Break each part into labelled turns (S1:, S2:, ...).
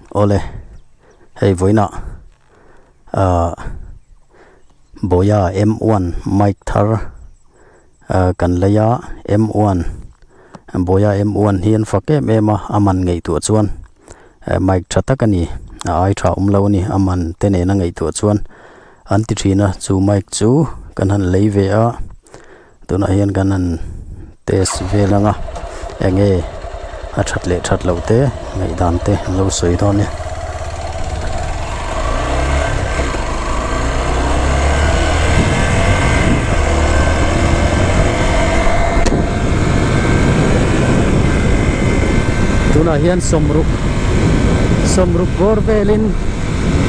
S1: Awle, hei vawiinah ah Boya M one mic thar ah kan lei a, M one Boya M one hi an fak em em a, a man ngaihtuah chuan mic tha tak a ni, a ai tha awm lo a ni, a man te nena ngaihtuah chuan an ti thin a, chu mic chu kan han lei ve a. Tunah hian kan han test vel ang a enge a that leh that loh te ngaihdan te an lo sawi dawn a ni. Tunah hian sawmruk sawmruk bawr velin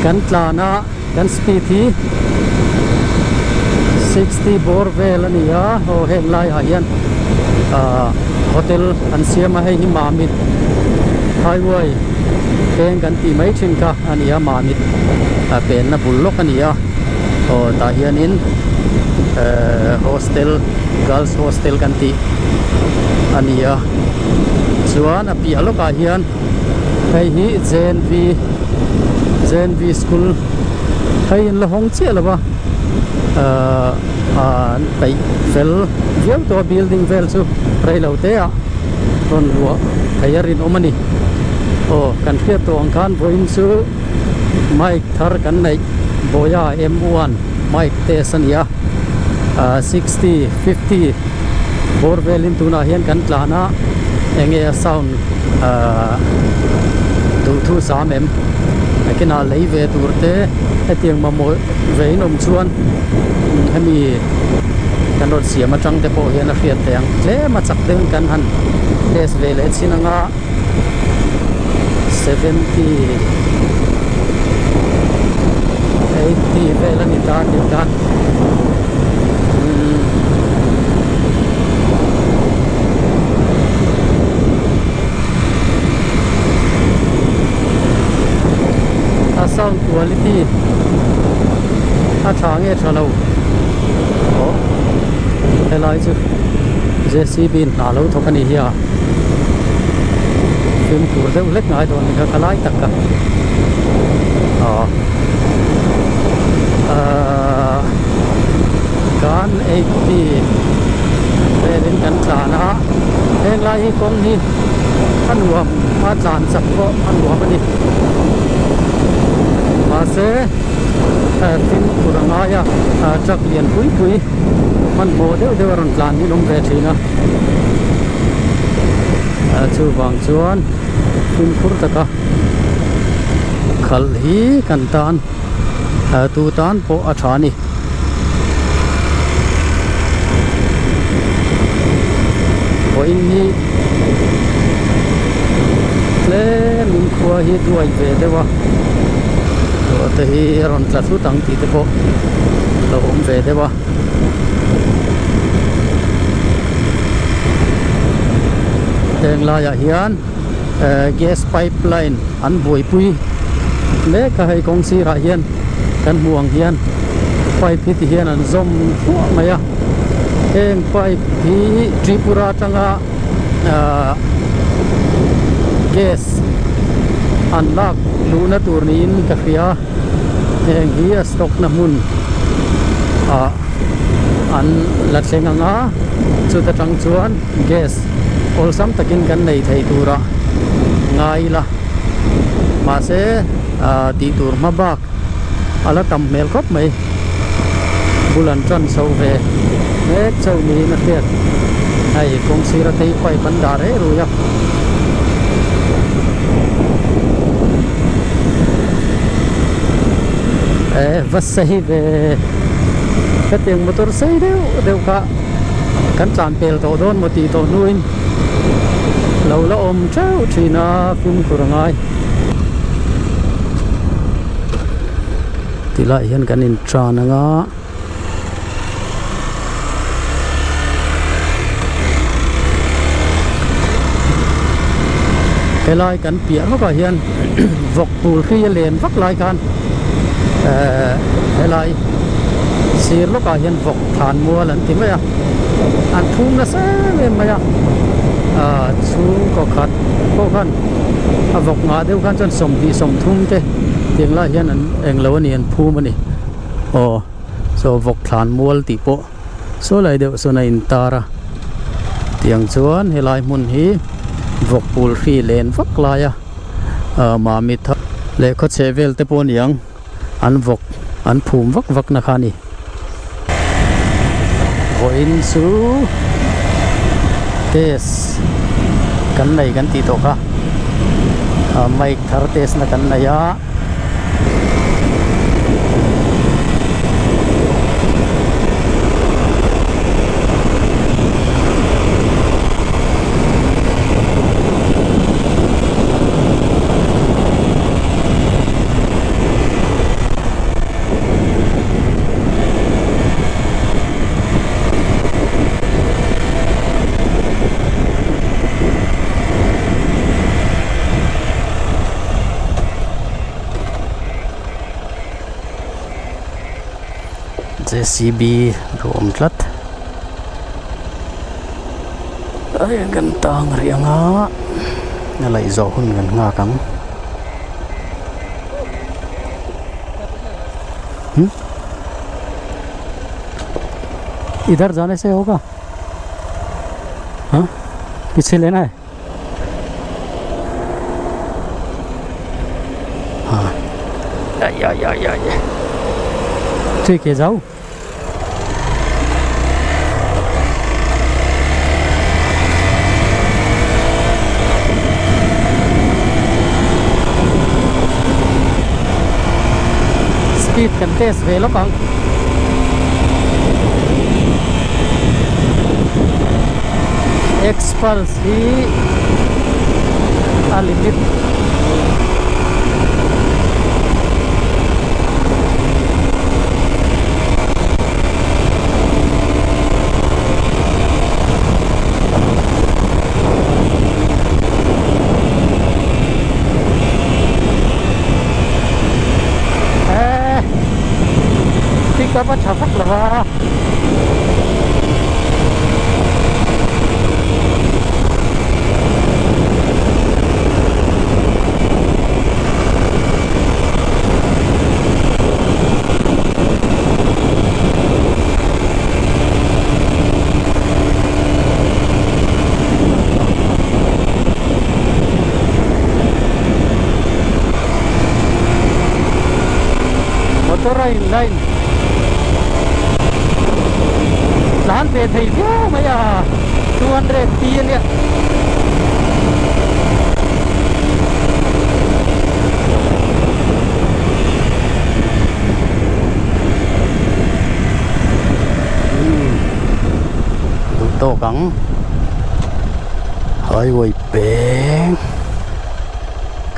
S1: kan tlan a. Kan speed hi 60 bawr vel a ni a aw heng laiah hian ahh hotel an siam a hei hi Mamit highway peng kan tih mai thin kha a ni a Mamit ah penna bul lawk a ni a aw tah hianin ehh hostel girls hostel kan tih a ni a chuan a piah lawkah hian. Hei hi JNV JNV school hei in la hawng chiah lo va ahh an peih fel viau tawh a building vel chu rei lo te ah rawn luah thei a rinawm a ni aw kan hriat tawh ang khan vawiin chu mic thar kan neih Boya M one mic test a ni a ahh 60 50 bawr velin tunah hian kan tlan a enge a sound ahh duhthu zam em nakinah lei ve tur te hetiang mamawh ve in awm chuan hemi kan rawn siam atang te pawh hian a hriat theih ang tlem a chak deuhin kan han test ve leh chin anga 70 80 vel a ni ta tih khan umm. A sound quality a tha nge tha lo aw helai chu JCB in hna lo thawk a ni hi a fimkhur deuh hlek ngai dawn ni kha ka lai tak a aw ahh kan 80 velin kan tlan a heng lai hi kawng hi a nuam a tlan chak pawh a nuam a ni mahse fimkhur a ngai a truck lian pui pui hmanhmawh deuh deuh a rawn tlan hi an awm ve thin a chuvang chuan fimkhur taka khalh hi kan tan tu tan pawh a tha a ni. Vawiin hi tlemin khua hi duai ve deuh a ruah te hi a rawn tla thut ang tih te pawh a lo awm ve deuh a. Heng laiah hian eh gas pipe line an buaipui mek a hei kawng sirah hian kan hmuh ang hian pipe hi ti hian an zawm thluah mai a heng pipe hi Tripura atanga ahh gas an lak luhna tur niin ka hria heng hi a stock na hmun ah an la thleng ang a chuta tang chuan gas awlsam takin kan nei thei tura ngai ila mahse ah tih tur hma bak a la tam hmel khawp mai bul an tan chho ve mek chauh niin a hriat hei kawng sira te hi pipe an dah reh rui a. Eh va sei ve hetiang motor sei deuh deuh kha kan tlan pel tawh dawn maw tih tawh hnuin lo la awm theuh thin a fimkhur a ngai tilaiah hian kan in tan ang a. Helai kan piah lawkah hian vawk pul hri a len vak lai khan ehh helai sir lawkah hian vawk thlan mual an ti mai a an phum nasa em em mai a ahh chhungkaw khat pawh khan. A vawk ngah deuh khan chuan 20 30 te tiang lai hian an englo a ni an phum a ni aw saw vawk thlan mual tih pawh saw lai deuh sawn a intar a tiang chuan helai hmun hi vawk pul hri len vak lai a ah Mamit leh khawchheh vel te pawh a ni ang. An vawk an phum vak vak na kha a ni. Vawiin chu test kan nei kan tih tawh kha ah mic thar test na kan nei a. J_c_b a lo awm tlat a kan tang rih ang a a laih zawh hun kan nghak ang. इधर जाने से होगा हाँ पीछे लेना है हाँ या या या या ठीक है जाओ Speed kan test ve lawk ang. Xpulse hi a limit. Eh pick up a tha vak lo va. Motor a in line tlan ve thei viau mai a 200 T a nia. Duh tawk ang highway peng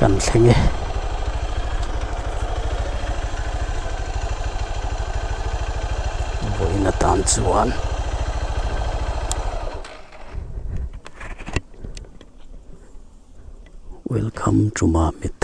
S1: kan thleng e. Vawiin atan chuan. Welcome to Mamit.